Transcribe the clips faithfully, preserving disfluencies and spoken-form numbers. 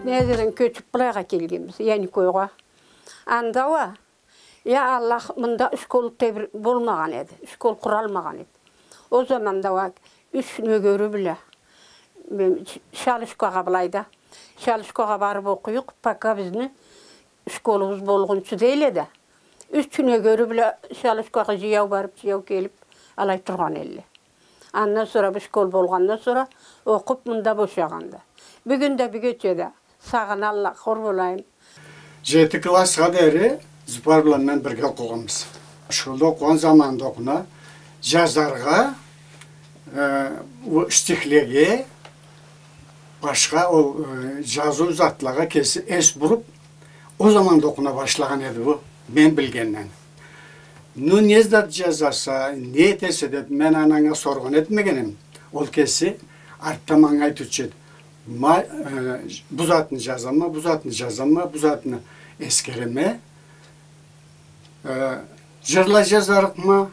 Нездеден кёчюп былайгъа келгенбиз, Яникойгъа. Анда уа, я Аллах, мында школ тебир-, болмагъан эди, школ къуралмагъан эди. Ол заманда уа юч нёгери бла, м, Ш-, Шалышкагъа былайда, Шалышкагъа барып окъуюкъ, пока бизни школубуз болгъунчу дейле да. Юч нёгери бла Шалышкагъа жаяу барып, жаяу келип, алай тургъан элле. Андан сора, бу школ болгъандан сора, окъуп, мында бошагъанды. Бюгюн да, бюгече да сагъыналла, хор болайым. Жети классха дери Зуфар бла мен бирге окъугъанбыз. Школда окъугъан заманда окъуна, жазаргъа, э, бу стихлеге, башха ол, э, жазыу затлагъа кеси эс буруп, ол заманда окъуна башлагъан эди бу, мен билгенден. Ну, не зат жазаса, не этесе деп, мен анга соргъан этмегеним. Ол кеси артда манга айтыучу эди. Ма-, э, бу затны жазама, бу затны жазама, бу затны эсгереме. Э, жырла жазарыкъма,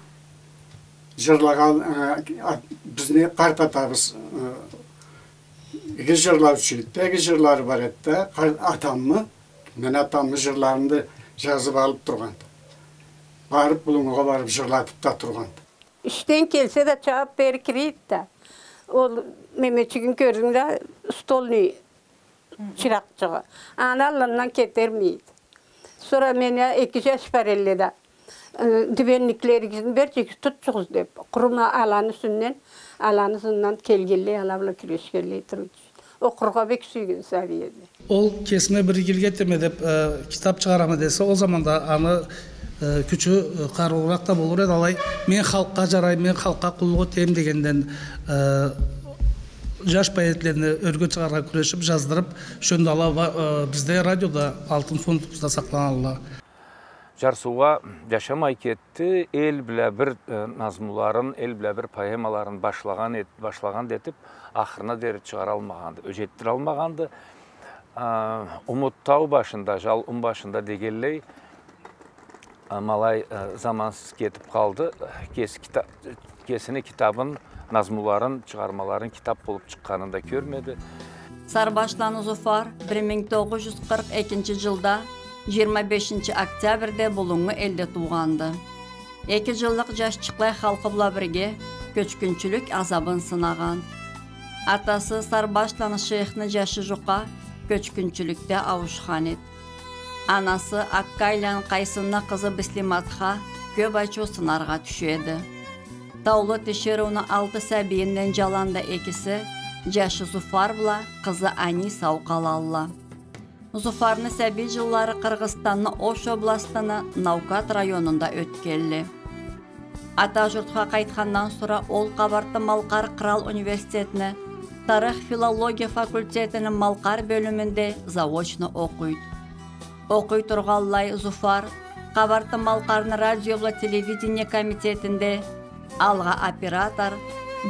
жырлагъа, э, а-, бизни къарт атабыз, э, иги жырлаучу эди да, иги жырлары бар эди да, къар-, атамы, мен атамы жырларын да жазып алып тургъанды. Барып, Булунгугъа барып жырлатып да тургъанды. Ишден келсе да, чабып бери кирийди да. Ол немечигин кёрдюнг да, столный чыракъчыгъы. Аны аллындан кетермейди. Сора мен, я, эки жаш бар элле да, э, дюбенниклеригизни беригиз, тутчугъуз деп, къуру ма аланы юсюнден, аланы ызындан келгенлей, ала бла кюрешгенлей туруучу. Окъургъа бек сюйген сабий эди. Ол кесиме бир игилик этеме деп, э, китап чыгъарама десе, ол заманда аны, э, кючю, э, къарыулуракъ да болур эди. Алай, мен халкъгъа жарайма, мен халкъгъа къуллукъ этейим дегенден, э, жаш поэтлени ёрге чыгъаргъа кюрешип, жаздырып, шёндю ала, э, бизде радиода алтын фондубузда сакъланалла. Жарсыугъа жашамай кетди. Эл бла бир, э, назмуларын, эл бла бир поэмаларын башлагъан эт-, башлагъан да этип, ахырына дери чыгъаралмагъанды, ёжетдиралмагъанды. А, Умут тау башында, жал ум башында дегенлей, а, ма алай, э, замансыз кетип къалды. Кеси кита-, кесини китабын, назмуларын, чыгъармаларын китап болуп чыкъгъанын да кёрмеди. Сарбашланы Зуфар бир минг тогъуз жюз къыркъ экинчи жылда, жыйырма бешинчи октябрде Булунгу элде туугъанды. Эки жыллыкъ жашчыкълай халкъы бла бирге кёчгюнчюлюк азабын сынагъан. Атасы Сарбашланы шейхни жашы жукъа кёчгюнчюлюкде ауушхан эди. Анасы Аккайланы Къайсынны къызы Бислиматха кёп ачыу сынаргъа тюшеди. Таулу тиширыуну алты сабийинден жаланда экиси, жашы Зуфар бла къызы Ани сау къалалла. Зуфарны сабий жыллары Къыргъызстанны Ош областыны Наукат районунда ётгелле. Ата журтха къайтхандан сора ол Къабарты-Малкъар кърал университетни тарых-филология факультетини Малкъар бёлюмюнде заочно окъуйду. Окъуй тургъанлай Зуфар Къабарты-Малкъарны радио бла телевидение комитетинде алгъа оператор,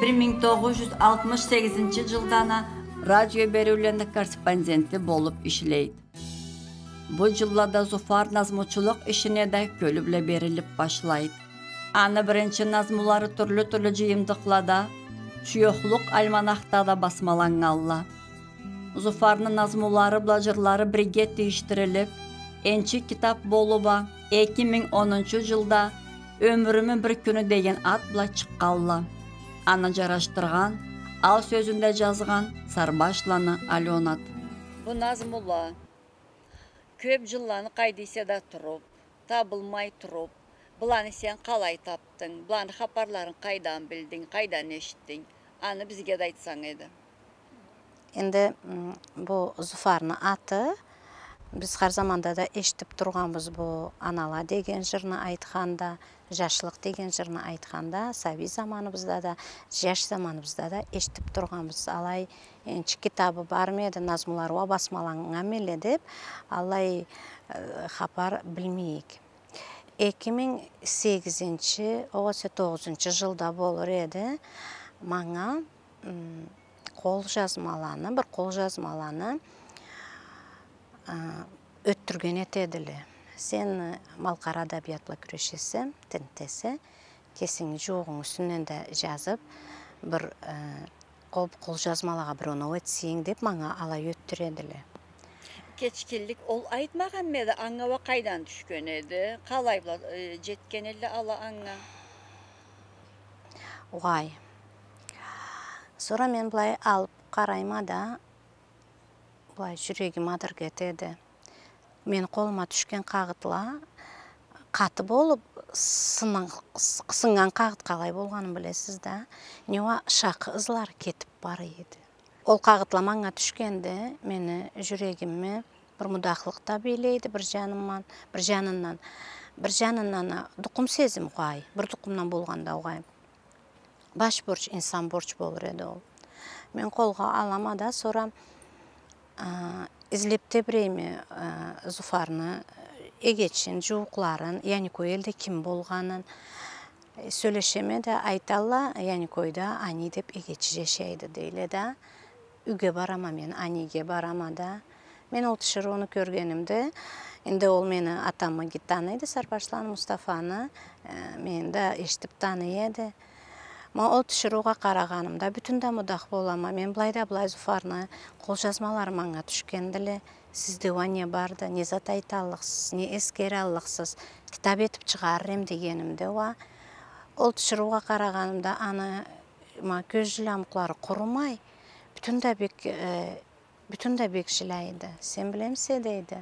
бир минг тогъуз жюз алтмыш сегизинчи жылдан а радио бериулени корреспонденти болуп ишлейди. Бу жыллада Зуфар назмучулукъ ишине да кёлю бла берилип башлайды. Аны биринчи назмулары тюрлю-тюрлю жыйымдыкълада, «Чуёхлукъ» альманахда да басмаланнгалла. Зуфарны назмулары бла жырлары бирге тийишдирилип, энчи китап болуп а, эки минг онунчу жылда «Ёмюрюмю бир кюню» деген ат бла чыкъгъалла. Аны жарашдыргъан, ал сёзюн да жазгъан Сарбашланы Алёнады. Бу назмула кёп жылланы къайда эсе да туруп, табылмай туруп, быланы сен къалай тапдынг, быланы хапарларын къайдан билдинг, къайдан эшитдинг, аны бизге да айтсанг эди. Энди, м, бу Зуфарны аты, биз хар заманда да эшитип тургъанбыз бу «Анала» деген жырны айтханда, «Жашлыкъ» деген жырны айтханда, сабий заманыбызда да, жаш заманыбызда да эшитип тургъанбыз. Алай, энчи китабы бармы эди, назмулары уа басмаланнганмы элле деп, алай, э, хапар билмейик. Эки минг сегизинчи, огъесе тогъузунчу жылда болур эди, манга, м, къол жазмаланы, бир къол жазмаланы, а, ётдюрген этедиле. Сен, э, малкъар адабият бла кюрешесе, тинтесе, кесинги жууугъунгу юсюнден да жазып, бир, э, къол, къол жазмалагъа бир оноу этсенг деп, манга алай ётдюредиле. Кечгинлик ол айтмагъанмы эди, анга уа къайдан тюшген эди? Къалай бла, э, жетген эдиле ала анга? Угъай. Сора мен былай алып къарайма да, былай жюрегим адыргъа этеди. Мени къолума тюшген къагъытла къаты болуп, сыннган, сыннган къагъыт къалай болгъанын билесиз да. Не уа шакъы ызлары кетип бара эди. Ол къагъытла манга тюшгенде, мени жюрегимни бир мудахлыкъ да бийлейди, бир жанымдан, бир жанындан, бир жанындан а, тукъум сезим угъай, бир тукъумдан болгъанда угъай. Баш борч, инсан борч болур эди ол. Мен къолгъа алама да, сора, а, излеп тебирейме, а, Зуфарны, эгечин, жууукъларын, Яникой элде ким болгъанын, э, сёлешеме да, айталла, Яникойда Ани деп эгечи жашайды, дейле да. Юйге барама мен, Анийге барама да. Мен ол тиширыуну кёргенимде, энди ол мени атамы иги таныйды, Сарбашланы Мустафаны, э, мени да эшитип таный эди. Ма ол тиширыугъа къарагъанымда, бютюн да мудах болама. Мен былай да былай Зуфарны къолжазмалары манга тюшгендиле. Сизде уа не барды, не зат айталлыкъсыз, не эсгераллыкъсыз, китап этип чыгъарыр эм дегенимде уа, ол тиширыугъа къарагъанымда, аны, ма, кёз жыламукълары къурумай, бютюн да бек, э, бютюн да бек жылайды. Сен билемисе, дейди.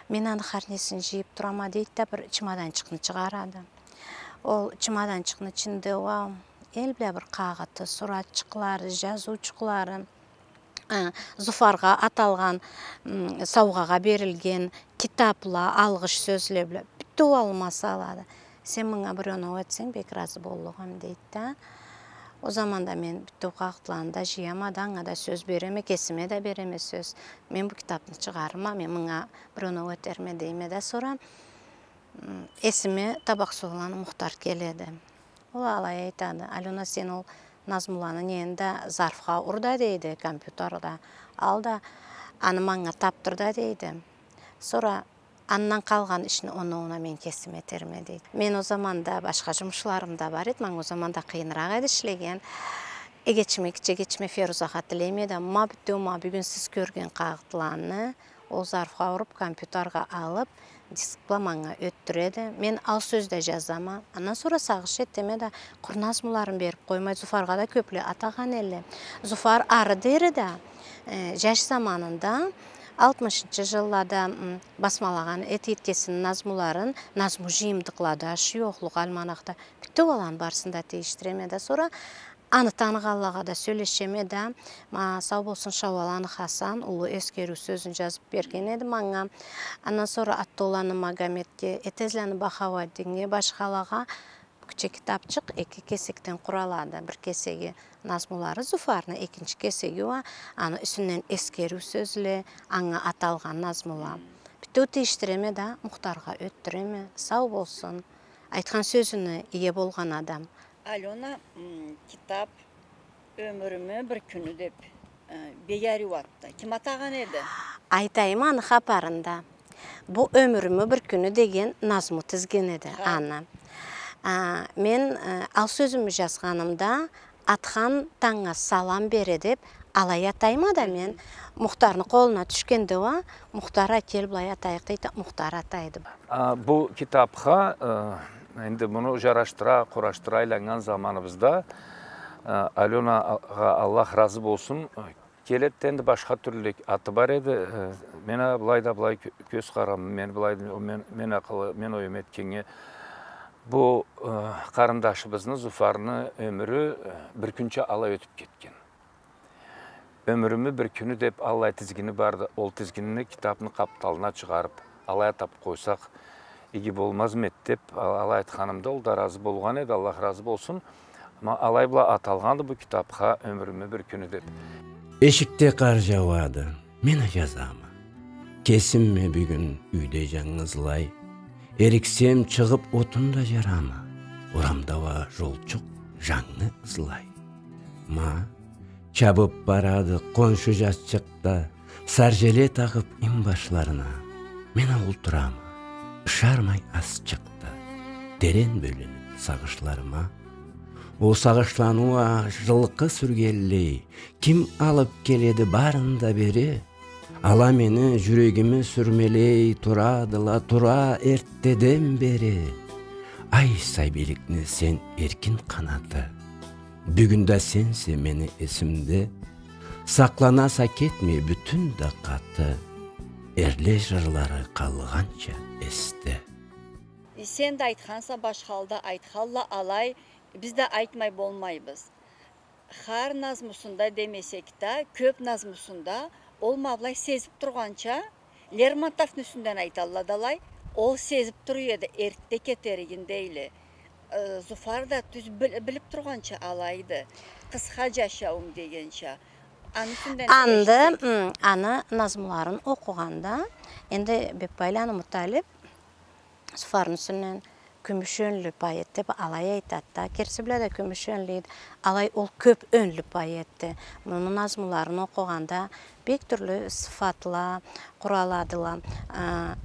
Мен аны хар несин жыйып турама, дейди да, бир чемоданчыкъны чыгъарады. Ол чемоданчыкъны ичинде уа эл бла бир къагъыты, суратчыкълары, жазыучукълары, э, Зуфаргъа аталгъан, м, саугъагъа берилген китапла, алгъыш сёзле бла бютеу алма салады. Сен мынга бир оноу этсенг, бек ыразы боллукъ эм, дейди да. Ол заманда мен бютеу къагъытланы да жыяма да, анга да сёз береме, кесиме да береме сёз. Мен бу китапны чыгъарырма, мен мынга бир оноу этерме дейме да, сора, м, эсиме Табакъсууланы Мухтар келеди. Ол алай айтады: «Алёна, сен ол назмуланы нени да зарфха ур да, — дейди, — компьютерде ал да, аны манга тапдыр да, — дейди. — Сора андан къалгъан ишни оноуна мен кесим этерме», — дейди. Мен ол заманда башха жумушларым да бар эди, манга ол заманда къыйыныракъ эди ишлеген. Эгечиме, кичи эгечиме Ферузагъа тилейме да: «Ма бютеу, ма бюгюн сиз кёрген къагъытланы ол зарфха уруп, компьютерге алып, диск бла манга ётдюреди. Мен ал сёз да жазама. Андан сора сагъыш этеме да, къуру назмуларын берип къоймай, Зуфаргъа да кёпле атагъан элле. Зуфар ары дери да, э, жаш заманында, алтмышынчы жыллада, м, басмалагъан эди кесини назмуларын, назму жыйымдыкълада, шуёхлукъ, альманахда, бютеу аланы барысын да тийишдиреме да, сора аны таныгъанлагъа да сёлешеме да, ма, сау болсун, Шауаланы Хасан уллу эсгериу сёзюн жазып берген эди манга. Андан сора Аттоланы Магометге, Этезланы Бахауатдинге, башхалагъа, бу кичи китапчыкъ эки кесекден къуралады. Бир кесеги назмулары Зуфарны, экинчи кесеги уа аны юсюнден эсгериу сёзле, анга аталгъан назмула. Бютеу тийишдиреме да, Мухтаргъа ётдюреме, сау болсун. Айтхан сёзюне ие болгъан адам. Алёна, м, китап «Ёмюрюмю бир кюню» деп, э, бек ариу атды. Ким атагъан эди? Айтайым аны хапарын да. Бу «Ёмюрюмю бир кюню» деген назму тизген эди аны. А, мен, э, ал сёзюмю жазгъанымда, «Атхан танга салам бере» деп, алай атайма да мен. Мухтарны къолуна тюшгенде уа, Мухтар, а, кел, былай атайыкъ, дейди, Мухтар атайды. А, бу китапха, э, энди муну жарашдыра, къураштыра айланнган заманыбызда, э, Алёнагъа Аллах разы болсун, э, келеди да, энди башха тюрлю аты бар эди, э, мен а былай да былай кё-, кёз къарам, мен былай, мен, мен акъылы, мен оюм этгеннге, бу, э, къарындашыбызны, Зуфарны ёмюрю, э, бир кюнча алай ётюп кетген. «Ёмюрюмю бир кюню» деп аллай тизгини барды. Ол тизгинни китапны къапталына чыгъарып, алай атап къойсакъ, иги болмазмы эди деп, а-, алай айтханымда, ол да разы болгъан эди, Аллах разы болсун. Ма алай бла аталгъанды бу китапха «Ёмюрюмю бир кюню» деп. Эшикде къар жауады, мен а жазама. Кесимме бюгюн юйде жангызлай. Эриксем, чыгъып отун да жарама. Орамда уа жолчукъ жангы ызлай. Ма, чабып барады къоншу жазчыкъ да, саржеле тагъып инбашларына. Мен а олтурама, ышармай азчыкъ да, терен бёлюнюп сагъышларыма. Ол сагъышланы уа жылкъы сюргенлей, ким алып келеди барын да бери? Ала мени жюрегими сюрмелей турадыла, тура эртдеден бери. Ай, сабийликни сен эркин къанаты. Бюгюн да сенсе мени эсимде, сакъланаса кетмей бютюн да къаты, эрле жырлары къалгъанча эсде. Э, сен да айтханса, башхалда айтханла алай, биз да айтмай болмайбыз. Хар назмусунда демесек да, кёп назмусунда ол ма былай сезип тургъанча, Лермонтовну юсюнден айталла да алай, ол сезип тура эди, эртде кетеригин дейле. Э, Зуфар да тюз бил-, билип тургъанча алайды. Къысха жашауум дегенча. Аны юсюнден да Анда, эшитсек. М, аны назмуларын окъугъанда, энди Бекбайланы Муталип, Зуфарны юсюнден кюмюш ёнлю поэт деп алай айтады да. Кертиси бла да кюмюш ёнлю эди. Алай ол кёп ёнлю поэтди. Муну назмуларын окъугъанда бек тюрлю сыфатла къураладыла. А,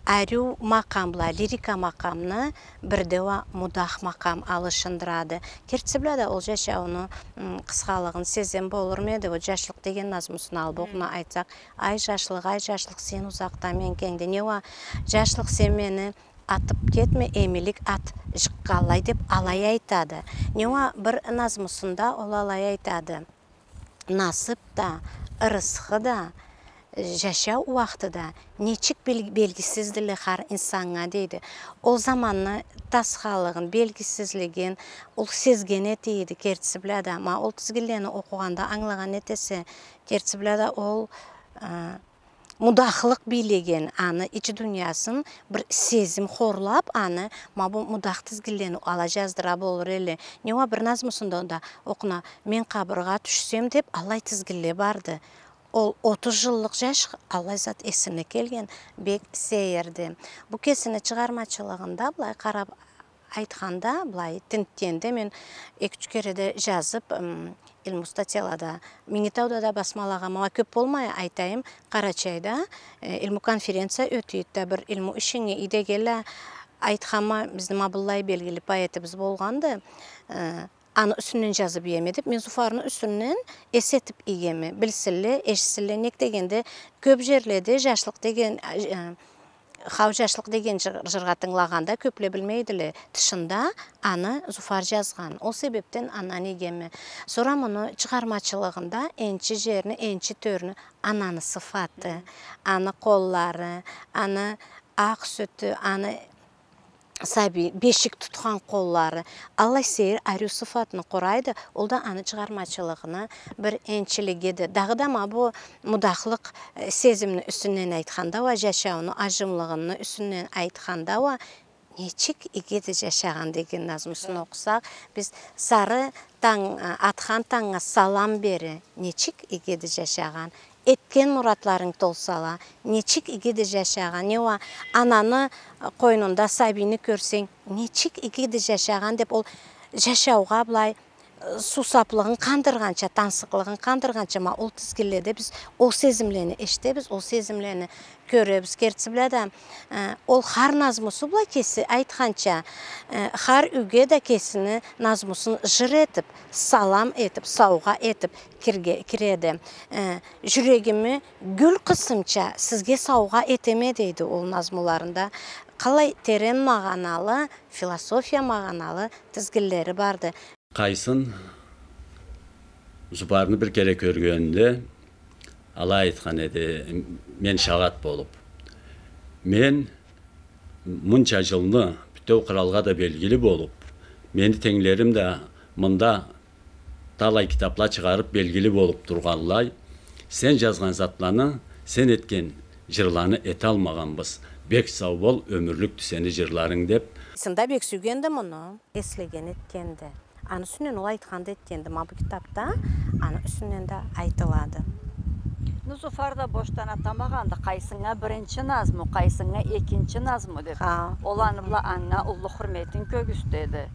ариу макъам бла лирика макъамны бирде уа мудах макъам алышындырады. Кертиси бла да ол жашауну, м, къысхалыгъын сезген болурму эди, ол «Жашлыкъ» деген назмусун алып окъуна айтсакъ, Ай, жашлыкъ, ай, жашлыкъ, сен узакъда, мен кенгде. Не уа, жашлыкъ, сен мени атып кетме, эмилик ат жыкъгъанлай, деп алай айтады. Не уа, бир назмусунда ол алай айтады. Насып да, ырысхы да, жашау уахты да нечик бел-, белгисиздиле хар инсаннга, дейди. Ол заманны тасхалыгъын, белгисизлигин ол сезген эте эди, кертиси бла да. Ма ол тизгинлени окъугъанда ангылагъан этесе, кертиси бла да ол, э, мудахлыкъ бийлеген аны ич дуниясын бир сезим хорлап, аны ма бу мудах тизгинлени ала жаздыра болур эле. Не уа, бир назмусунда да окъуна, «Мен къабыргъа тюшсем» деп аллай тизгинле барды. Ол отуз жыллыкъ жаш аллай зат эсине келген, бек сейирди. Бу кесини чыгъармачылыгъында былай къарап айтханда, былай тинтгенде, мен эки-юч кере да жазып, м, илму статьялада, Минги Тауда да басмалагъанма, кёп болмай айтайым, Къарачайда, э, илму конференция ётюйдю да, бир илму ишинге идегенле айтханма, бизни ма быллай белгили поэтибиз болгъанды, э, аны юсюнден жазып иеме деп, мен Зуфарны юсюнден эс этип иеме, билсинле, эшитсинле, нек дегенде, кёп жерледе «Жашлыкъ» деген, э, «Хау, жашлыкъ» деген жыр-, жыргъа тынгылагъанда, кёпле билмейдиле, тышында аны Зуфар жазгъан. Ол себепден андан иеме. Сора муну чыгъармачылыгъында энчи жерни, энчи тёрню ананы сыфаты, аны къоллары, аны акъ сютю, аны сабий бешик тутхан къоллары, аллай сейир, ариу сыфатны къурайды, ол да аны чыгъармачылыгъыны бир энчилигиди. Дагъыда ма бу мудахлыкъ, э, сезимни юсюнден айтханда уа, жашауну ажымлыгъыны юсюнден айтханда уа, «Нечик игиди жашагъан» деген назмусун окъусакъ, биз «Сары танг, э, атхан тангнга салам бери, нечик игиди жашагъан, этген муратларынг толсала, нечик игиди жашагъан, не уа, ананы къойнунда сабийни кёрсенг, нечик игиди жашагъан» деп, ол жашаугъа былай, э, суусаплыгъын къандыргъанча, тансыкълыгъын къандыргъанча, ма ол тизгинледе биз ол сезимлени эшитебиз, ол сезимлени кёребиз. Кертиси бла да, э, ол хар назмусу бла кеси айтханча, э, хар юйге да кесини назмусун жыр этип, салам этип, саугъа этип кирге-, киреди. Э, «Жюрегими гюл къысымча сизге саугъа этеме», дейди ол назмуларында. Къалай терен магъаналы, философия магъаналы тизгинлери барды. Къайсын Зуфарны бир кере кёргенинде, алай айтхан эди, мен шагъат болуп. Мен мунча жылны бютеу къыралгъа да белгили болуп, мени тенглерим да мында талай китапла чыгъарып белгили болуп тургъанлай, сен жазгъан затланы, сен этген жырланы эталмагъанбыз. Бек сау бол, ёмюрлюкдю сени жырларынг деп. Сында бек сюйгенди муну, эслеген этгенди. Аны юсюнден ол айтхан да этгенди, ма бу китапда аны юсюнден да айтылады. Ну, Зуфар да бошдан атамагъанды, къайсынга биринчи назму, къайсынга экинчи назму деп. Ха. Ол аны бла анга уллу хурметин кёргюзтеди.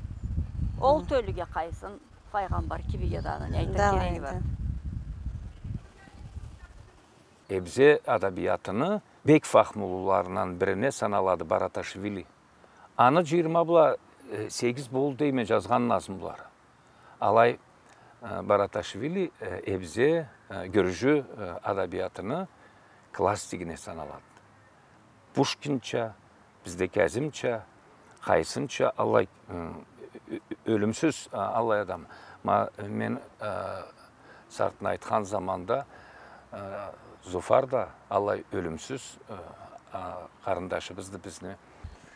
Ол тёлюге Къайсын файгъамбар кибиге да аны не айтыр кереги бар. Эбзе адабиятыны бек фахмулуларындан бирине саналады Бараташвили. Аны жыйырма бла, э, сегиз болду дейме жазгъан назмулары. Алай, э, Бараташвили, э, эбзе, э, гюржю, э, адабиятыны Классигине саналады. Пушкинча, бизде Кязимча, къайсынча, аллай, ы, ё-, ё-, ёлюмсюз, а, аллай адам. Ма, мен, а, сартын айтхан заманда, а, Зуфар да аллай ёлюмсюз, а, а, къарындашыбызды бизни.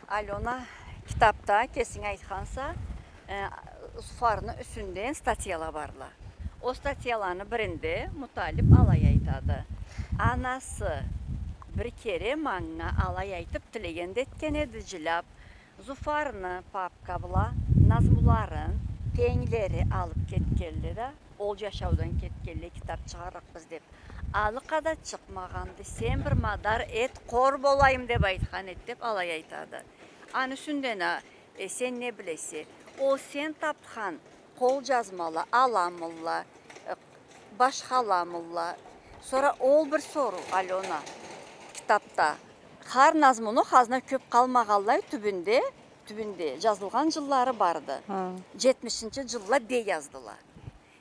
Алёна, китапда кесинг айтханса, э, Зуфарны юсюнден статьяла барла. Ол статьяланы биринде Муталип алай айтады. Анасы бир кере манга алай айтып, тилеген да этген эди, жиляп, Зуфарны папка бла назмуларын тенглери алып кетгенле да, ол жашаудан кетгенле, китап чыгъарыкъбыз деп. Алыкъа да чыкъмагъанды, сен бир мадар эт, къор болайым деп айтхан эди, деп алай айтады. Аны юсюнден а, э, сен не билесе? Ол сен тапхан къол жазмала аламыла, э, башхаламыла? Сора ол бир соруу, Алёна, китапда. Хар назмуну хазна кёп къалмагъанлай тюбюнде, тюбюнде жазылгъан жыллары барды. Хы. Жетмишинчи жылла дей жаздыла.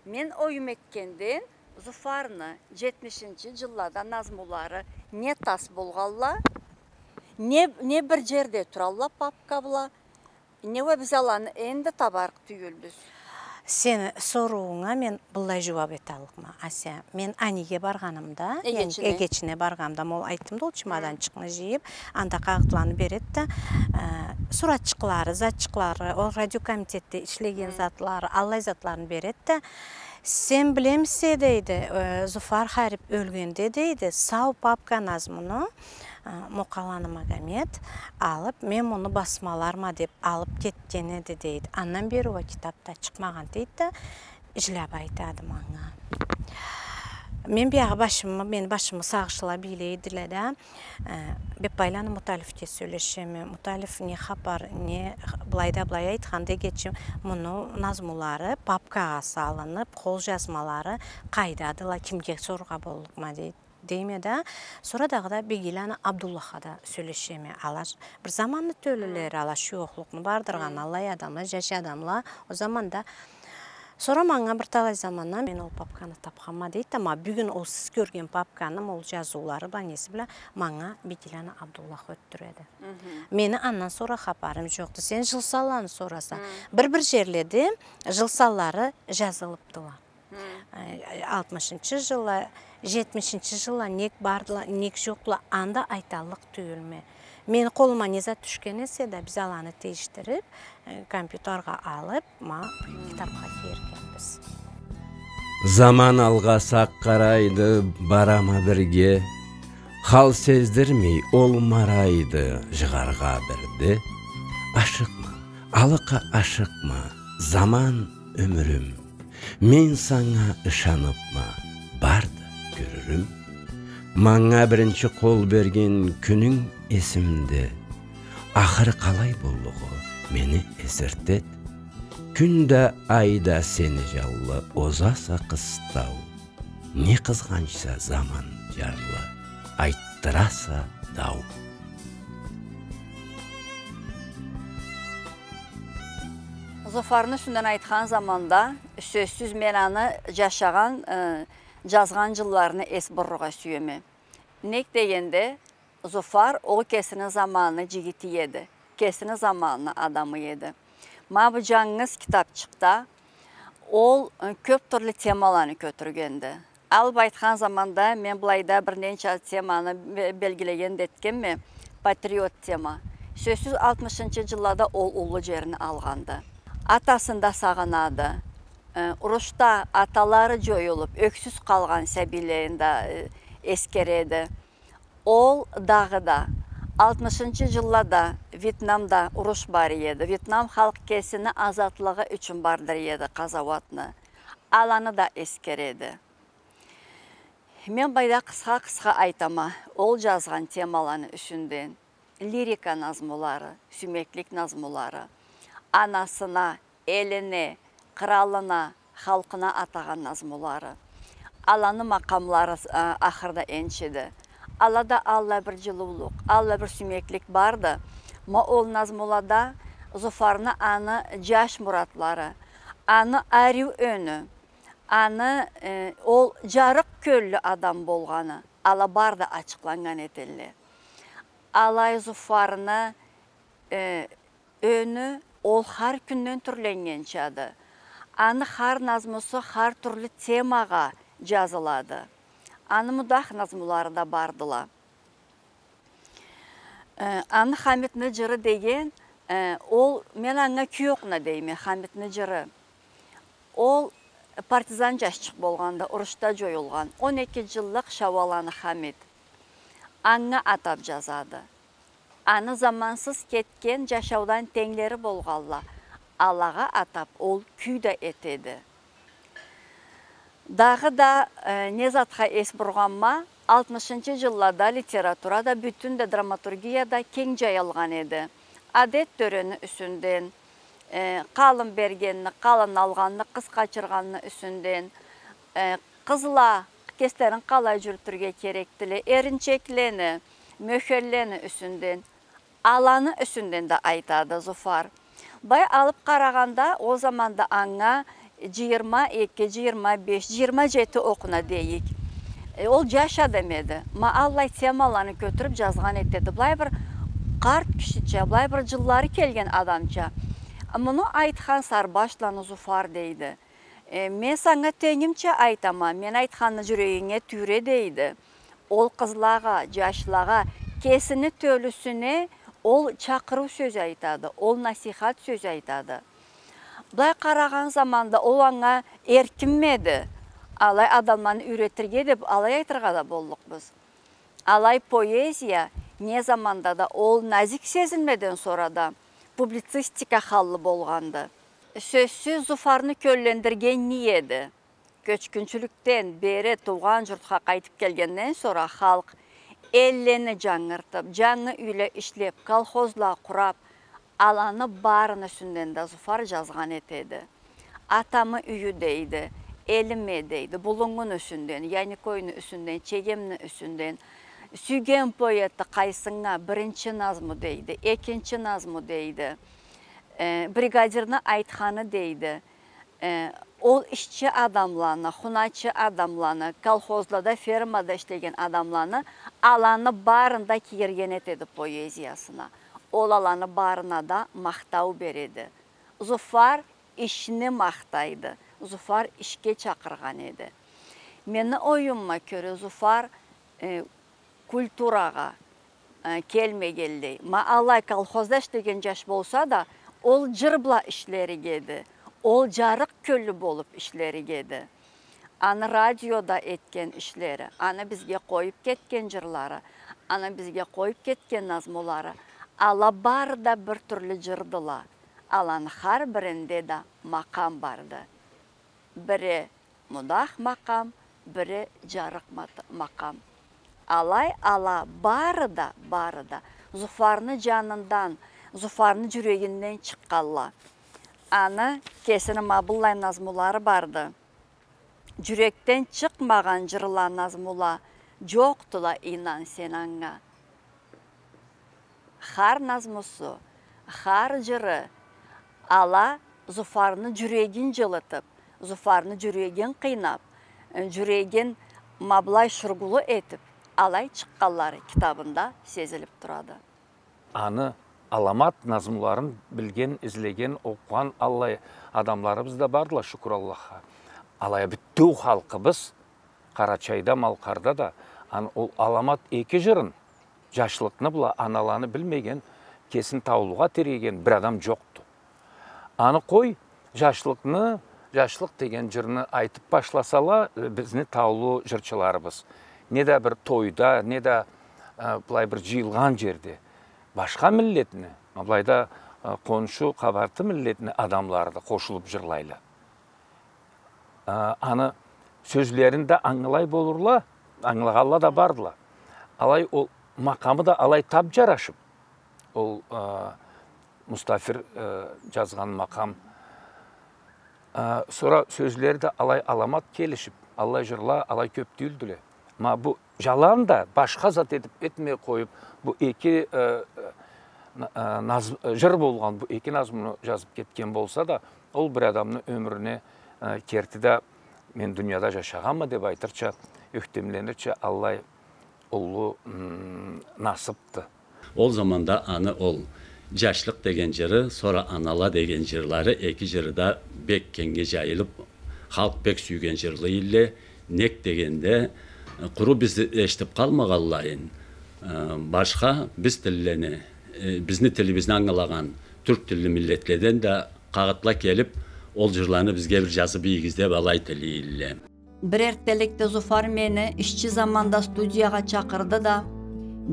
Мен оюм этгенден, Зуфарны жетмишинчи жыллада назмулары не тас болгъанла, не, не бир жерде туралла папка бла, не уа биз аланы энди табарыкъ тюйюлбюз. Сени соруунга мен былай жууап эталлыкъма, Ася. Мен аниге баргъанымда, яни эгечине, эгечине баргъанымда, ол айтдым да, ол чемоданчыкъны жыйып, анда къагъытланы береди да, э, суратчыкълары, затчыкълары, ол радиокомитетде ишлеген затлары, аллай затларын береди да, сен билемисе, дейди, э, Зуфар харип ёлгенде, дейди, сау папка назмуну, э, Мукъаланы Магомет алып, мен муну басмаларма деп алып кетген эди, дейди. Андан бери уа китап да чыкъмагъан, дейди да, жиляп айтады манга. Мен биягъы башымы, мени башымы сагъышла бийлейдиле да, э, Беппайланы Муталифге сёлешеме. Муталиф, не хапар, не х-, былайда былай айтханда, эгечим, муну назмулары папкагъа салынып, къол жазмалары къайдадыла, кимге сорургъа боллукъма, дейди. Дейме да, сора дагъыда Бегиланы Абдуллахха да сёлешеме. Ала бир заманны тёлюлери, ала шуёхлукъну бардыргъан аллай адамла, жаш адамла. Ол заманда, сора манга бир талай замандан мен ол папканы тапханма, дейди да, ма бюгюн ол сиз кёрген папканы, ол жазыулары бла, неси бла манга Бегиланы Абдуллах ётдюреди. Мени андан сора хапарым жокъду. Сен жыл санланы сораса. Бир-бир жерледе жыл санлары жазылыптыла. Э, алтмышынчы жылла, жетмишинчи жылла нек бардыла, нек жокъдула, анда айталлыкъ тюйюлме. Мени къолума не зат тюшген эсе да, биз аланы тийишдирип, э, компьютерге алып, ма китапха кийиргенбиз. Заман алгъа сакъ къарайды, барама бирге. Хал сездирмей ол марайды, жыгъаргъа бирде. Ашыкъма, алыкъа ашыкъма, заман, ёмюрюм. Мен санга ышаныпма, барды кёрюрюм. Манга биринчи къол берген кюнюнг эсимде. Ахыры къалай боллугъу мени эсиртед. Кюн да, ай да сени жанлы озаса къыстау. Не къызгъанчса заман жарлы, айтдыраса дау. Зуфарны юсюнден айтхан заманда, сёзсюз, мен аны жашагъан, э, жазгъан жылларына эс бурургъа сюеме. Нек дегенде, Зуфар ол кесини заманны жигити эди, кесини заманны адамы эди. Ма бу жангыз китапчыкъда ол, э, кёп тюрлю темаланы кётюргенди. Алып айтхан заманда, мен былайда бир ненча теманы бе-, белгилеген да этгенме, патриот тема. Сёзсюз, алтмышынчы жыллада ол уллу жерни алгъанды. Атасын да сагъынады. Э, урушда аталары жоюлуп, ёксюз къалгъан сабийлерин да, э, эсгереди. Ол дагъыда, алтмышынчы жыллада Вьетнамда уруш бар эди. Вьетнам халкъ кесини азатлыгъы ючюн бардыра эди къазауатны. Аланы да эсгереди. Мен былайда къысха-къысха айтама ол жазгъан темаланы юсюнден. Лирика назмулары, сюймеклик назмулары, анасына, элине, къыралына, халкъына атагъан назмулары. Аланы макъамлары, а, ахырда энчиди. Алада аллай бир жылыулукъ, аллай бир сюймеклик барды. Ма ол назмулада Зуфарны аны жаш муратлары, аны ариу ёню, аны, э, ол жарыкъ кёллю адам болгъаны, Ала бары да ачыкъланнган этелле. Алай Зуфарны, э, ёню ол хар кюнден тюрленнгенчады. Аны хар назмусу хар тюрлю темагъа джазылады. Аны мудах назмулары да бардыла. Э, аны Хамитни джыры деген, э, ол, мен анга кюй окъуна дейме, Хамитни джыры. Ол партизан джашчыкъ болгъанда, урушда джоюлгъан, он эки джыллыкъ Шауаланы Хамит. Анга атап джазады. Аны замансыз кетген джашаудан тенглери болгъанла, алагъа атап ол кюй да этеди. Дагъыда, э, не затха эс бургъанма, алтмышынчы джыллада литературада, бютюн да драматургияда кенг джайылгъан эди. Адет-тёрени юсюнден, э, къалын бергенни, къалын алгъанны, къыз къачыргъанны юсюнден, э, къызла кеслерин къалай джюрютюрге керекдиле, эринчеклени, мёхеллени юсюнден, аланы юсюнден да айтады Зуфар. Былай алып къарагъанда, ол заманда анга джыйырма эки, джыйырма беш, джыйырма джети окъуна дейик. Э, ол джаш адам эди. Ма аллай темаланы кётюрюп джазгъан этеди. Былай бир къарт кишича, былай бир джыллары келген адамча. Муну айтхан сарбашланы Зуфар дейди. Э, мен санга тенгимча айтама, мен айтханны джюрегинге тюйре дейди. Ол къызлагъа, джашлагъа, кесини тёлюсюне ол чакъырыу сёз айтады, ол насийхат сёз айтады. Былай къарагъан заманда ол анга эркинмеди. Алай адамланы юйретирге деп алай айтыргъа да боллукъбуз. Алай поэзия не заманда да ол назик сезилмеден сора да публицистика халлы болгъанды. Сёзсюз, Зуфарны кёллендирген не эди? Кёчгюнчюлюкден бери туугъан джуртха къайтып келгенден сора халкъ эллени джангыртып, джангы юйле ишлеп, колхозла къурап, аланы барыны юсюнден да Зуфар джазгъан этеди. Атамы юйю дейди, элиме дейди, Булунгуну юсюнден, Яникойну юсюнден, Чегемни юсюнден, сюйген поэти къайсынга, биринчи назму дейди, экинчи назму дейди, э, бригадирни айтханы дейди. Э, ол ишчи адамланы, хуначы адамланы, колхозлада, фермада ишлеген адамланы, аланы барын да кийирген этеди поэзиясына. Ол аланы барына да махтау береди. Зуфар ишни махтайды, Зуфар ишге чакъыргъан эди. Мени оюмума кёре, Зуфар, э, культурагъа, э, келмегенлей. Ма алай колхозда ишлеген джаш болса да, ол джыр бла ишлерик эди. Ол джарыкъ кёллю болуп ишлерик эди. Аны радиода этген ишлери, аны бизге къоюп кетген джырлары, аны бизге къоюп кетген назмулары, ала бары да бир тюрлю джырдыла. Аланы хар биринде да макъам барды. Бири мудах макъам, бири джарыкъ мат-, макъам. Алай ала бары да, бары да Зуфарны джанындан, Зуфарны джюрегинден чыкъгъанла. Аны кесини ма быллай назмулары барды. Джюрекден чыкъмагъан джырла, назмула джокъдула, ийнан сен анга. Хар назмусу, хар джыры ала Зуфарны джюрегин джылытып, Зуфарны джюрегин къыйнап, э, джюрегин ма былай шургулу этип, алай чыкъгъанлары китабында сезилип турады. Аны аламат назмуларын билген, излеген, окъугъан аллай адамларыбыз да бардыла, шукур Аллахха. Алай а бютеу халкъыбыз, Къарачайда, Малкъарда да, аны ол аламат эки джырын, джашлыкъны бла аналаны билмеген, кесин таулугъа тиреген бир адам джокъду. Аны къой, джашлыкъны, джашлыкъ деген джырны айтып башласала, э, бизни таулу джырчыларыбыз, не да бир тойда, не да, э, былай бир джыйылгъан джерде, башха миллетни, былайда, э, къоншу, къабарты миллетни адамлары да къошулуп джырлайла. А, аны сёзлерин да ангылай болурла, ангылагъанла да бардыла. Алай ол макъамы да алай тап джарашып, ол, а, Мустафир, а, джазгъан макъам. А, сора сёзлери да алай аламат келишип, аллай джырла алай кёп тюйюлдюле. Ма бу джалан да башха зат этип этмей къоюп, бу эки, э, э, на-, э, наз-, э, джыр болгъан бу эки назмуну джазып кетген болса да, ол бир адамны ёмюрюне, э, керти да, мен дунияда джашагъанма деп айтырча, ёхтемленирча, аллай, уллу, м, насыпды. Ол заманда аны ол «Джашлыкъ» деген джыры, сора «Анала» деген джырлары, эки джыры да бек кенгнге джайылып, халкъ бек сюйген джырлы эдиле. Нек дегенде, э, къуру биз эшитип къалмагъанлайын, э, башха биз тиллени, э, бизни тилибизни ангылагъан тюрк тилли миллетледен да къагъытла келип, ол джырланы бизге бир джазып ийигиз деп алай тилей эдиле. Бир эртделикде Зуфар мени ишчи заманда студиягъа чакъырды да: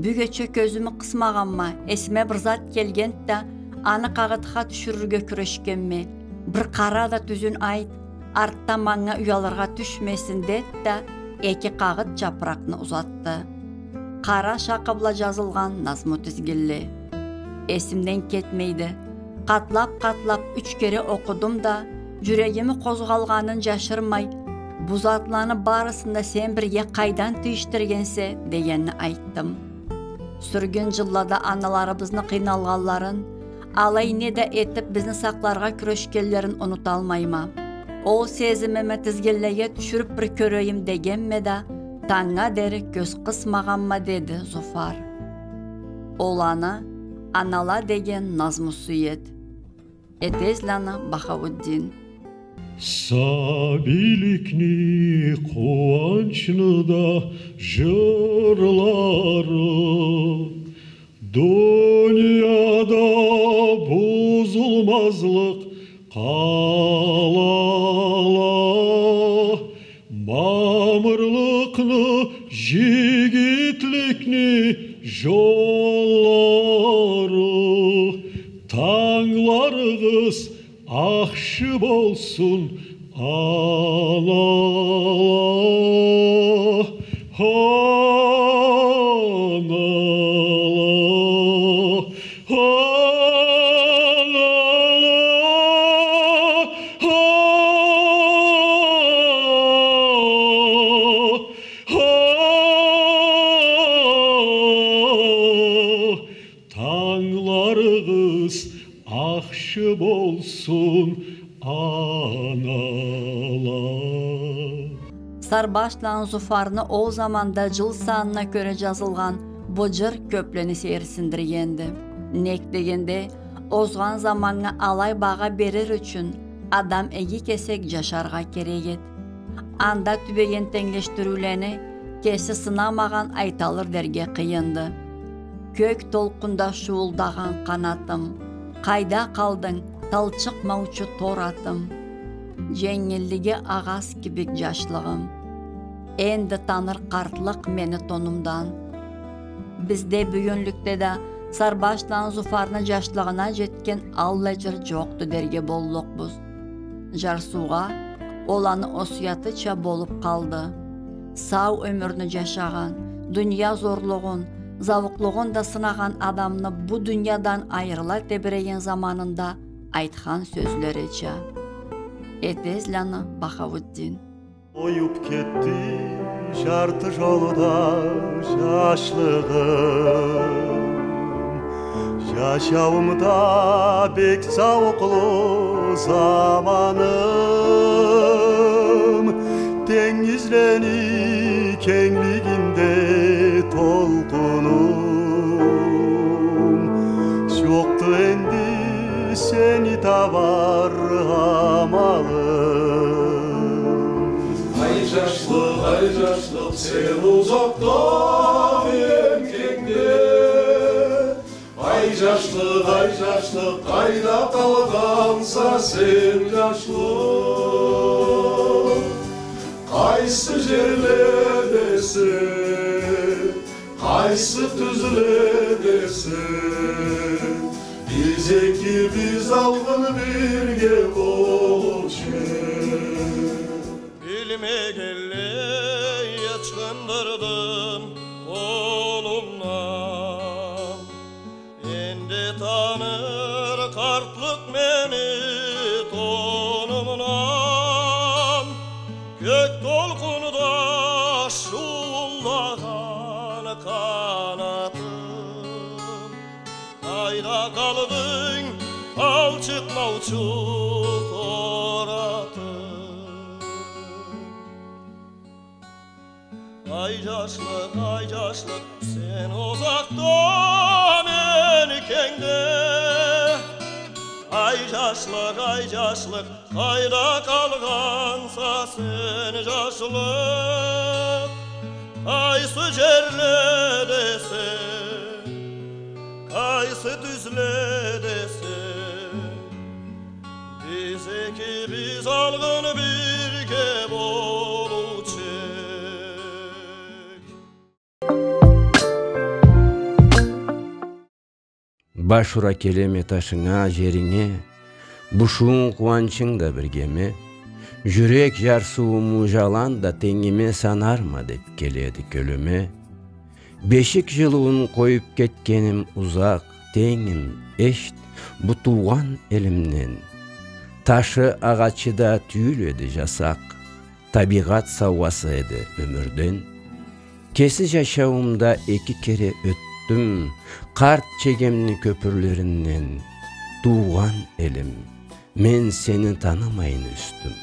«Бюгече кёзюмю къысмагъанма, эсиме бир зат келгенди да, аны къагъытха тюшюрюрге кюрешгенме. Бир къара да тюзюн айт, артда манга уялыргъа тюшмесин», — деди да, эки къагъыт чапыракъны узатды. Къара шакъы бла джазылгъан назму тизгинли. Эсимден кетмейди. Къатлап-къатлап юч кере окъудум да, джюрегими къозгъалгъанын джашырмай: «Бу затланы барысын да сен бирге къайдан тийишдиргенсе?» — дегенни айтдым. Сюргюн джыллада аналарыбызны къыйналгъанларын, алай не да этип бизни сакъларгъа кюрешгенлерин унуталмайма. Ол сезимими тизгинлеге тюшюрюп бир кёрейим дегенме да, тангнга дери кёз къысмагъанма, — деди Зуфар. Ол аны «Анала» деген назмусу эди. Этезланы Бахаутдин. Сабийликни, къууанчны да джырлары, дунияда бузулмазлыкъ къалала, мамырлыкъны, джигитликни джоллары. Тангларыгъыз ахшы болсун, анала, анала, анала, анала. Тангларыгъыз ахшы болсун, анала. Сарбашланы Зуфарны ол заманда джыл санына кёре джазылгъан бу джыр кёплени сейирсиндиргенди. Нек дегенде, озгъан заманнга алай багъа берир ючюн адам иги кесек джашаргъа керек эди. Анда тюбеген тенглешдириулени кеси сынамагъан айталыр дерге къыйынды. Кёк толкъунда шуулдагъан къанатым, къайда къалдынг, талчыкъмаучу тор атым? Дженгиллиги агъаз кибик джашлыгъым, энди таныр къартлыкъ мени тонумдан. Бизде бюгюнлюкде да Сарбашланы Зуфарны джашлыгъына джетген аллай джыр джокъду дерге боллукъбуз. Джарсыугъа ол аны осуятыча болуп къалды. Сау ёмюрню джашагъан, дуния зорлугъун, зауукълугъун да сынагъан адамны бу дуниядан айырыла тебиреген заманында айтхан сёзлерича. Этезланы Бахаутдин. Оюп кетди джарты джолда джашлыгъым. Джашауумда бек зауукълу заманым, тенгизлени кенглигинде толкъунум. Джокъду энди сени табар амалым. Ай джашлыкъ, ай джашлыкъ, сен узакъда, мен кенгде. Ай джашлыкъ, ай джашлыкъ, къайда къалгъанса сен, джашлыкъ? Къайсы джерледесе, къайсы тюзледесе, биз экибиз алгъын бирге болуучу. Билмегенлей ычхындырдым къолумдан. Энди таныр къартлыкъ мени тонумдан, кёк толкъунда шуулдагъан къанатым. Къайда къалдынг, талчыкъмаучу тор атым? Ай, джашлыкъ, ай, джашлыкъ, сен узакъда, мен кенгде. Ай, джашлыкъ, ай, джашлыкъ, къайда къалгъанса сен, джашлыкъ? Къайсы джерледесе, къайсы тюзледесе, биз экибиз алгъын бирге болуучу эдик. Баш ура келеме ташынга, джеринге, бушуунг, къууанчынг да биргеме. Джюрек джарсыууму джалан да тенгиме санарма деп келеди кёлюме. Бешик джылыуун къоюп кетгеним узакъ, тенгим, эшт, бу туугъан элимден. Ташы, агъачы да тюйюл эди джасакъ, табийгъат саугъасы эди ёмюрден. Кеси джашауумда эки кере ётдюм къарт чегемни кёпюрлеринден. Туугъан элим, мен сени танымайын ёсдюм,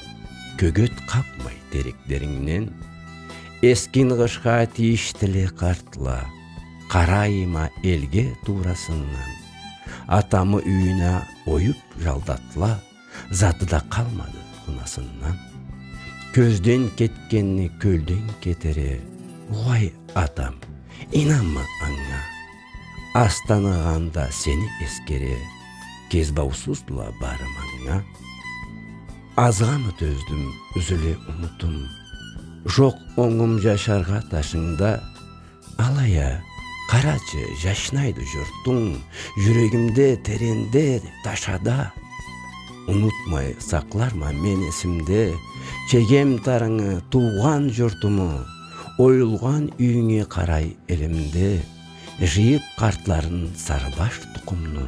кёгет къапмай тереклерингден. Эскин къышха тийиштиле къартла, къарайма элге туурасындан. Атамы юйюне оюп джалдатла, заты да къалмады хунасындан. Кёзден кетгенни кёлден кетере, угъай, атам, ийнанма анга. Аз таныгъанда сени эсгере, кезбаусузла бары манга. Азгъамы тёздюм, юзюле умутум. Джокъ онгум джашаргъа ташынгда. Алай а, къарачы, джашнайды джуртунг, джюрегимде, теренде, ташада. Унутмай сакъларма мен эсимде чегем тарынгы, туугъан джуртуму, оюлгъан юйюнге къарай элимде, джыйып къартларын сарыбаш тукъумну.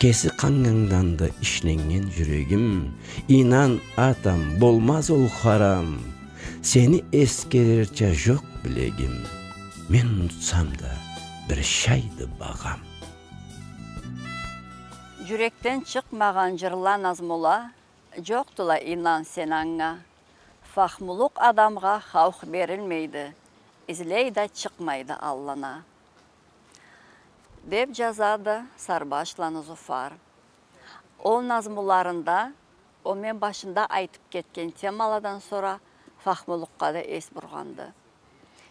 Кеси къангынгданды ишленнген джюрегим, ийнан, атам, болмаз ол харам. Сени эсгерерча джокъ билегим, мен унутсам да бир шайды багъам. Джюрекден чыкъмагъан джырла, назмула джокъдула, ийнан сен анга. Фахмулукъ адамгъа хаух берилмейди, излей да чыкъмайды аллына. Деп джазады сарбашланы Зуфар. Ол назмуларында, ол мен башында айтып кетген темаладан сора фахмулукъгъа да эс бургъанды.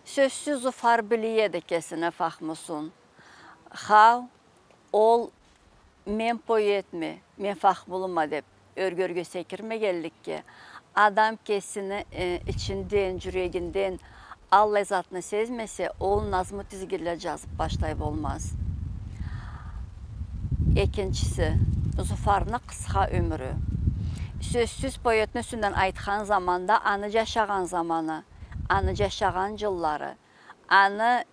Сёзсюз, Зуфар биле эди кесини фахмусун. Хау, ол мен поэтме, мен фахмулума деп ёрге-ёрге секирмегенликге, адам кесини, э, ичинден, джюрегинден аллай затны сезмесе, ол назму тизгинле джазып башлай болмаз. Экинчиси, Зуфарны къысха ёмюрю. Сёзсюз, поэтни юсюнден айтхан заманда, аны джашагъан заманы, аны джашагъан джыллары, аны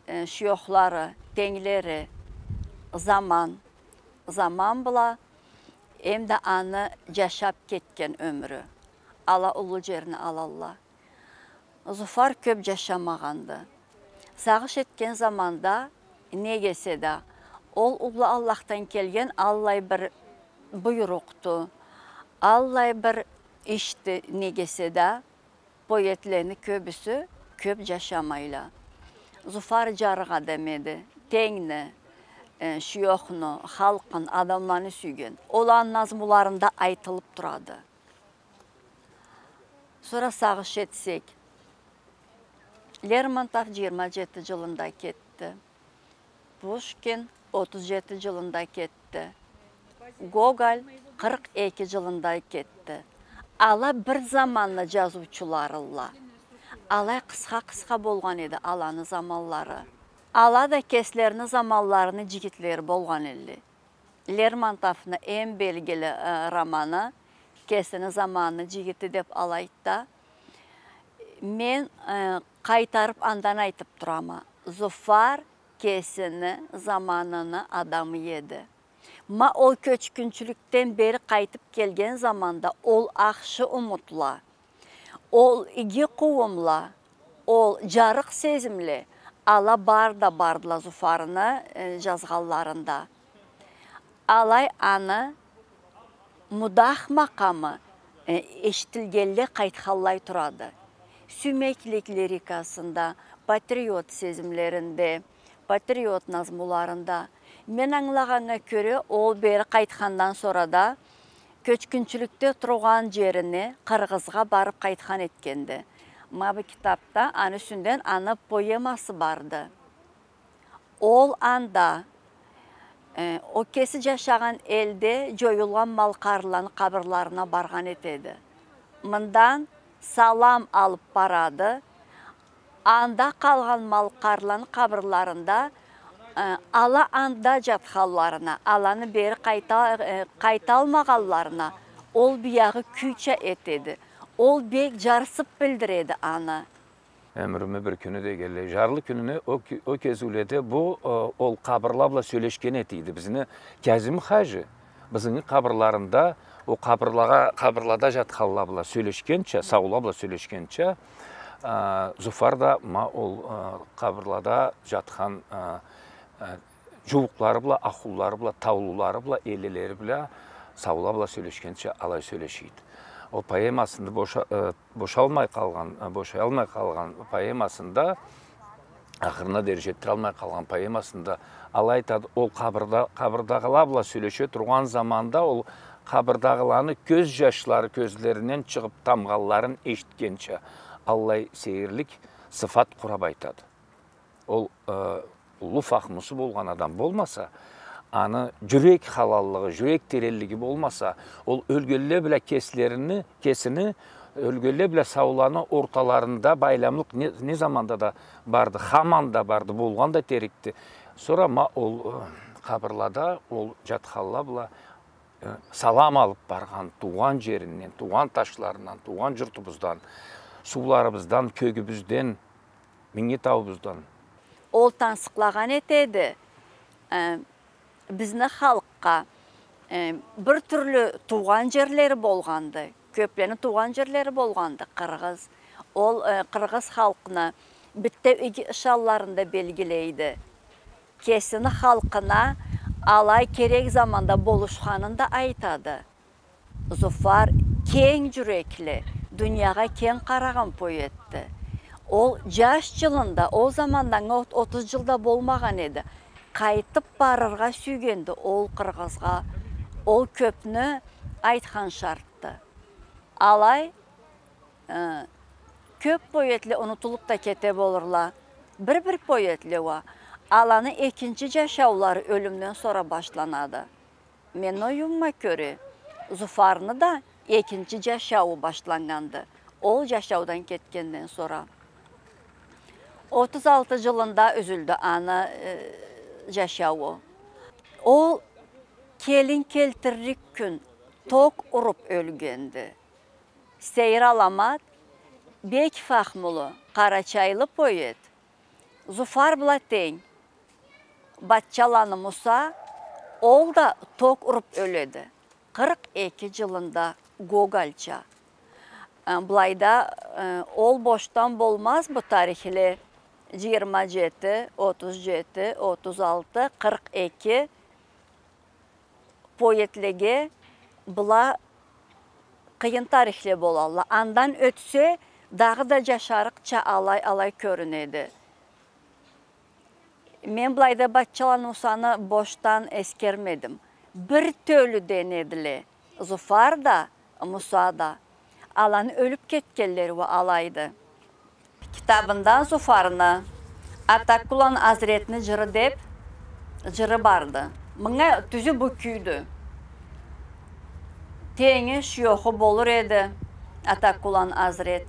э, шуёхлары, тенглери, заман, заман бла, эм да аны джашап кетген ёмюрю. Ала уллу джерни алалла. Зуфар кёп джашамагъанды. Сагъыш этген заманда, неге эсе да, ол уллу Аллахдан келген аллай бир буйрукъду, аллай бир ишди, неге эсе да, поэтлени кёбюсю кёп джашамайла. Зуфар джарыкъ адам эди. Тенгни, э, шуёхну, халкъын, адамланы сюйген. Ол аны назмуларында айтылып турады. Сора сагъыш этсек, Лермонтов джыйырма джети джылында кетди. Пушкин отуз джети джылында кетди. Гоголь къыркъ эки джылында кетди. Ала бир заманны джазыучуларыдыла. Алай къысха-къысха болгъан эди аланы заманлары. Ала да кеслерини заманларыны джигитлери болгъан эдиле. Лермонтовну эм белгили, э, романы «Кесини заманны джигити» деп алайды да. Мен, э, къайтарып андан айтып турама. Зуфар кесини заманыны адамы эди. Ма ол кёчгюнчюлюкден бери къайтып келген заманда ол ахшы умутла, ол иги къууумла, ол джарыкъ сезимле, ала бары да бардыла Зуфарны, э, джазгъанларында. Алай аны мудах макъамы, э, эшитилгенлей къайтханлай турады. Сюймеклик лирикасында, патриот сезимлеринде, патриот назмуларында. Мен ангылагъаннга кёре, ол бери къайтхандан сора да кёчгюнчюлюкде тургъан джерине, Къыргъызгъа барып къайтхан этгенди. Ма бу китапда аны юсюнден аны поэмасы барды. Ол анда, э, ол кеси джашагъан элде джоюлгъан малкъарлыланы къабырларына баргъан этеди. Мындан салам алып барады. Анда къалгъан малкъарлыланы къабырларында, э, ала анда джатханларына, аланы бери къайта-, э, къайталмагъанларына ол биягъы кюйча этеди. Ол бек джарсып билдиреди аны. Ёмюрюмю бир кюню дегенлей, жарлы кюнюню о ке-, о кезиуледе бу, э, ол къабырла бла сёлешген этийди. Бизни Кязим хажи, бизни къабырларында, о къабырлагъа, къабырлада жатханла бла сёлешгенча, саула бла сёлешгенча, э, Зуфар да ма ол, э, къабырлада жатхан, э, э, джууукълары бла, ахунлары бла, таулулары бла, эллилери бла, саула бла сёлешгенча алай сёлешийди. Ол поэмасында боша-, э, бошалмай къалгъан, э, бошаялмай къалгъан поэмасында, ахырына дери жетдиралмай къалгъан поэмасында алай айтады, ол къабырда-, къабырдагъыла бла сёлеше тургъан заманда ол къабырдагъыланы кёз жашлары кёзлеринден чыгъып тамгъанларын эшитгенча, аллай сейирлик сыфат къурап айтады. Ол, э, уллу фахмусу болгъан адам болмаса, аны жюрек халаллыгъы, жюрек теренлиги болмаса, ол ёлгенле бла кеслерини, кесини, ёлгенле бла сауланы орталарында байламлыкъ не, не заманда да барды, хаман да барды, болгъан да этерикди. Сора ма ол, э, къабырлада ол жатханла бла, э, салам алып баргъан туугъан жеринден, туугъан ташларындан, туугъан журтубуздан, сууларыбыздан, кёгюбюзден, Минги тауубуздан. Ол тансыкълагъан этеди, э, бизни халкъгъа, э, бир тюрлю туугъан жерлери болгъанды, кёплени туугъан жерлери болгъанды къыргъыз. Ол, э, къыргъыз халкъны битеу иги ышанларын да белгилейди. Кесини халкъына алай керек заманда болушханын да айтады. Зуфар кенг жюрекли, дуниягъа кенг къарагъан поэтди. Ол жаш жылында, ол заманда анга от-, отуз жыл да болмагъан эди. Къайтып барыргъа сюйгенди ол къыргъызгъа. Ол кёпню айтхан шартды. Алай, э, кёп поэтле унутулуп да кете болурла. Бир-бир поэтле уа. Аланы экинчи жашаулары ёлюмден сора башланады. Мени оюмума кёре, Зуфарны да экинчи жашауу башланнганды, ол жашаудан кетгенден сора. Отуз алты жылында юзюлдю аны, э, жашауу. Ол келин келтиририк кюн ток уруп ёлгенди. Сейир-Аламат бек фахмулу, къарачайлы поэт, Зуфар бла тенг. Батчаланы Муса, ол да ток уруп ёледи. Къыркъ эки жылында, гогольча. Э, былайда, э, ол бошдан болмаз бу тарихле. Жыйырма жети, отуз жети, отуз алты, къыркъ эки. Поэтлеге была къыйын тарихле болалла. Андан ётсе, дагъыда жашарыкъча алай-алай кёрюнеди. Мен былайда Батчаланы Мусаны бошдан эсгермедим. Бир тёлюден эдиле Зуфар да, Муса да. Аланы ёлюп кетгенлери уа алайды. Китабында Зуфарны «Атаккулан Азретни жыры» деп жыры барды. Мынга тюзю бу кюйдю. Тенги, шуёху болур эди Атаккулан Азрет.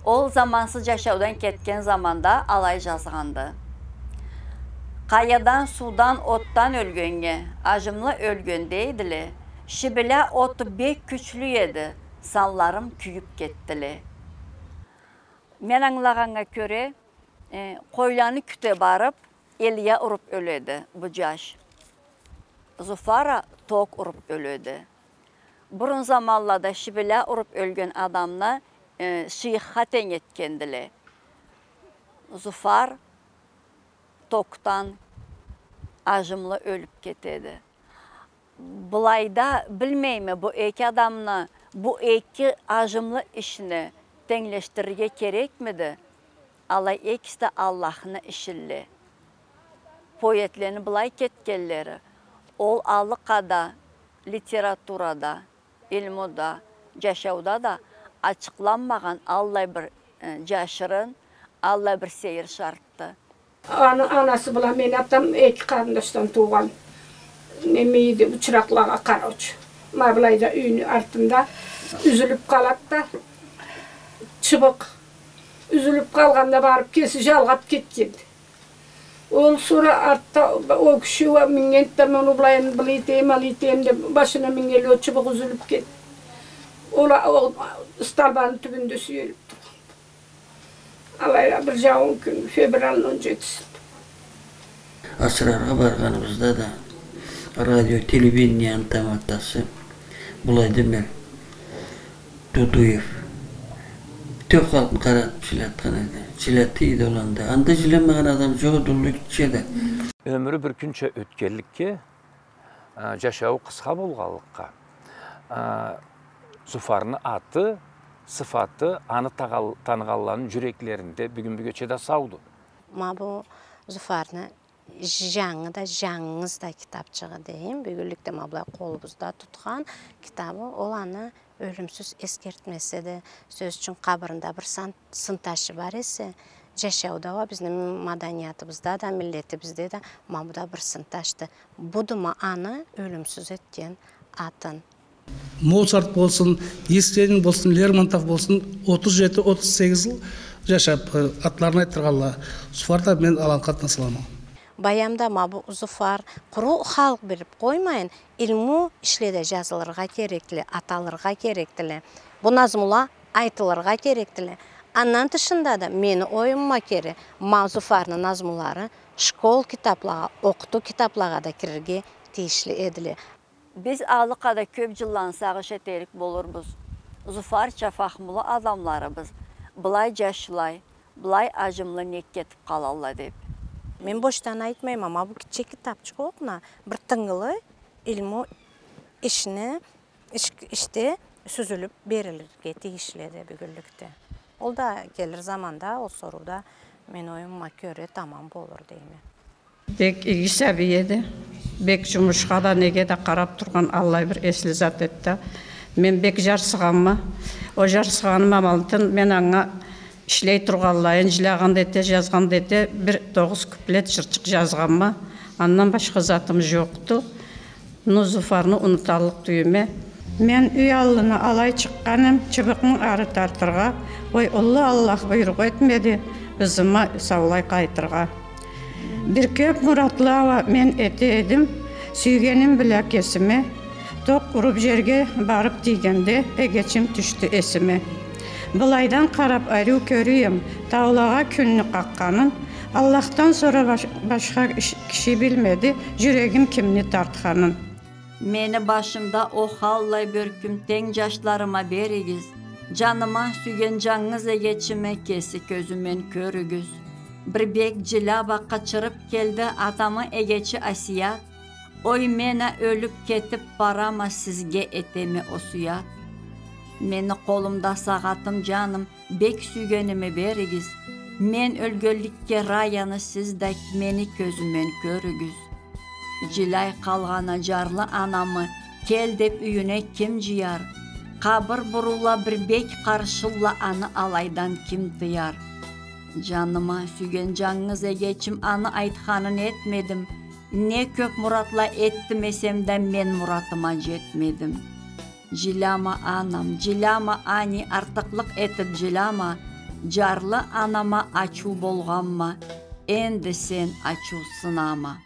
Ол замансыз жашаудан кетген заманда алай жазгъанды. Къаядан, суудан, отдан ёлгеннге ажымлы ёлген дейдиле. Шибиля оту бек кючлю эди, санларым кюйюп кетдиле. Мен ангылагъаннга кёре, э, къойланы кюте барып, элия уруп ёледи бу жаш. Зуфар а ток уруп ёледи. Бурун заманлада шибиля уруп ёлген адамны, э, шыйыхха тенг этгендиле. Зуфар токдан ажымлы ёлюп кетеди. Былайда, билмейме, бу эки адамны, бу эки ажымлы ишни тенглешдирирге керекмиди? Алай экиси да Аллахны ишилле. Поэтлени былай кетгенлери, ол алыкъа да литературада, илмуда, джашауда да ачыкъланмагъан аллай бир, э, джашырын, аллай бир сейир шартды. Аны анасы бла мени атам эки къарындашдан туугъан. Неме эди, учуракълагъа къараучу. Ма былайда юйню артында юзюлюп къалады да, чыбыкъ. Юзюлюп къалгъанда барып кеси жалгъап кетгенди. Ол сора артда ол киши уа мингенди да, мен ол былайын былай этейим, алай этейим деп, башына мингенлей ол чыбыкъ юзюлюп кетди. Ол а-, ол столбаны тюбюнде сюелип тургъан. Алайда бир джауун кюн, февральны он джетиси. Асраргъа баргъаныбызда да радио, телевидениени таматасы былай демер, Дудуев. Бютеу халкъны къаратып джилатхан эди. Джилата эди ол анда. Анда джиламагъан адам джокъ эди, уллу, гитче да. Ёмюрю бир кюнча ётгенликге, а, джашауу къысха болгъанлыкъгъа, а, Зуфарны аты, сыфаты, аны тагъал-, таныгъанланы джюреклеринде бюгюн-бюгече да сауду. Ма бу Зуфарны джангы да, джангыз да китапчыгъы дейим. Бюгюнлюкде ма былай къолубузда тутхан китабы, ол аны ёлюмсюз эсгертмеси эди. Сёз ючюн, къабырында бир сан-, сын ташы бар эсе, джашауда уа, бизни маданиятыбызда да, миллетибизде да ма бу да бир сын ташды. Буду ма аны ёлюмсюз этген атын. Моцарт болсун, Есенин болсун, Лермонтов болсун, отуз джети, отуз сегиз джыл джашап, э, атларын айтдыргъанла. Зуфар да мен аланы къатына салама. Баямда ма бу Зуфар къуру халкъ билип къоймайын, илму ишледе джазылыргъа керекли, аталыргъа кереклиле. Бу назмула айтылыргъа керекдиле. Андан тышында да, мени оюмума кёре, ма Зуфарны назмулары школ китаплагъа, окъутуу китаплагъа да кирирге тийишли эдиле. Биз алыкъа да кёп джылланы сагъыш этерик болурбуз. Зуфарча фахмулу адамларыбыз былай джашылай, былай аджымлы нек кетип къалалла деп. Мен бошдан айтмайма, ма бу гитче китапчыкъ окъуна, бир тынгылы илму ишни иш-, ишде сюзюлюп берилирге тийишли эди бюгюнлюкде. Ол да келир заманда, ол соруу да, мени оюмума кёре, тамам болур дейме. Бек иги сабий эди. Бек джумушха да, неге да къарап тургъан, аллай бир эсли зат эди да. Мен бек джарсыгъанма. Ол джарсыгъаным амалтын мен анга ишлей тургъанлайын, джылагъан да эте, джазгъан да эте, бир тогъуз куплет джырчыкъ джазгъанма. Андан башха затым джокъду. Ну, Зуфарны унуталлыкъ тюйюлме. Мен юй аллына алай чыкъгъаным, чыбыкъны ары тартыргъа, ой, уллу Аллах буйрукъ этмеди, ызыма саулай къайтыргъа. Бир кёп муратла уа мен эте эдим, сюйгеним бла кесиме, токъ уруп джерге барып тийгенде, эгечим тюшдю эсиме. Былайдан къарап ариу кёрюем, таулагъа кюнню къакъгъанын, Аллахдан сора баш-, башха иш-, киши билмеди, джюрегим кимни тартханын. Мени башымда о халлай бёркюм тенг джашларыма беригиз. Джаныма сюйген джангыз эгечиме кеси кёзюмен кёрюгюз. Бир бек джиляба къычырып келди атамы эгечи Асият. Ой, мен а ёлюп кетип барама, сизге этеме осуят. Мени къолумда сагъатым, джаным, бек сюйгеними беригиз. Мен ёлгенликге раяны сиз да мени кёзюмен кёрюгюз. Джиляй къалгъан а джарлы анамы кел деп юйюне ким джыяр? Къабыр бурула бир бек къаршылла, аны алайдан ким тыяр? Джаныма сюйген джангыз эгечим, аны айтханын этмедим. Не кёп муратла этдим эсем да, мен муратыма джетмедим. Джиляма, анам, джиляма, ани, артыкълыкъ этип джиляма, джарлы анама ачыу болгъанма, энди сен ачыусунама.